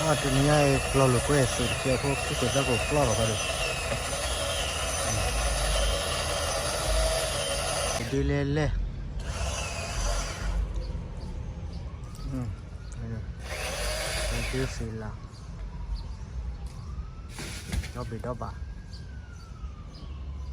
တနံၤညါအံၤ ကျီၢ်လိာ်ကွဲသုးတကဲဖိ ခံခိၣ်သၢခိၣ်ပျီလီၤခီဒီး ဒ်လဲၣ်လဲၣ် ဒ်သ့လၢ ဒီဘ့ၣ်ဒီဘၣ် မ့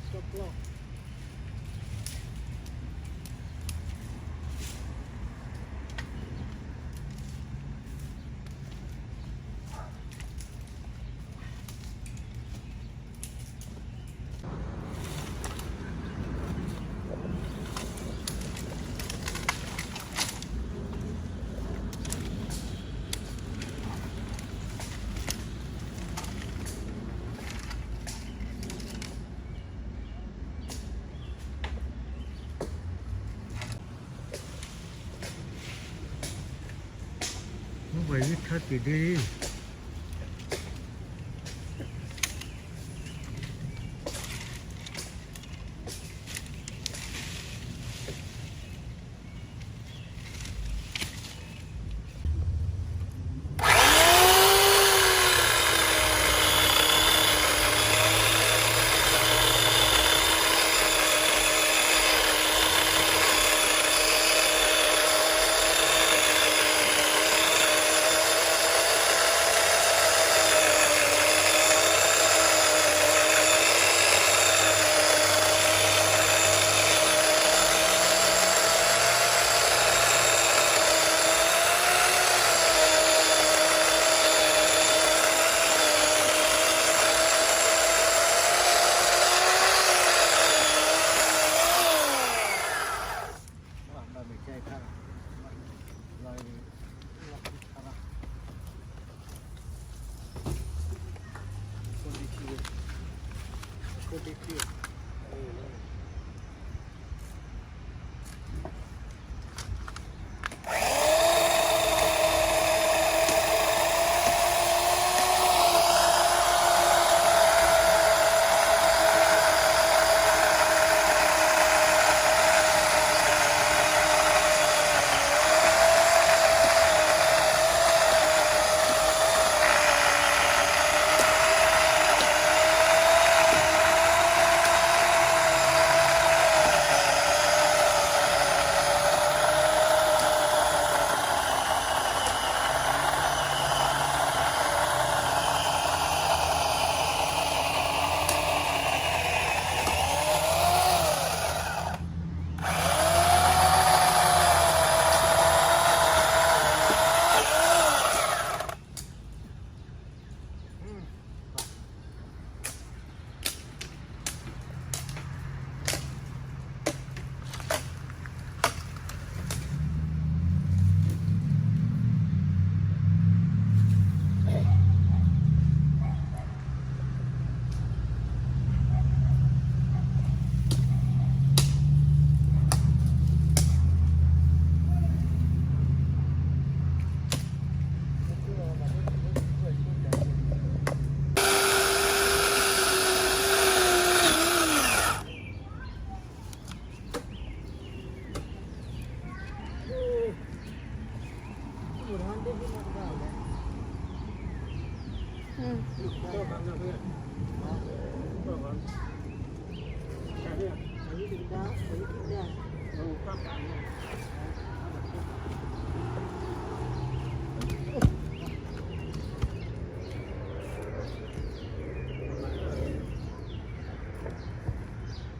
ၢ်ပှၤယုၢ်ထီၣ်တ့ၢ်ဒ့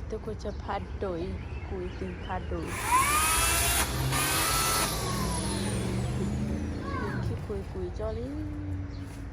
တခိၣ်ဆၢဖးဒိၣ်အံၤ ကူၣ်အံၤသံဖးဒိၣ်အံၤ, ခံခိၣ်အံၤကူၣ်အံၤကၠီလံ.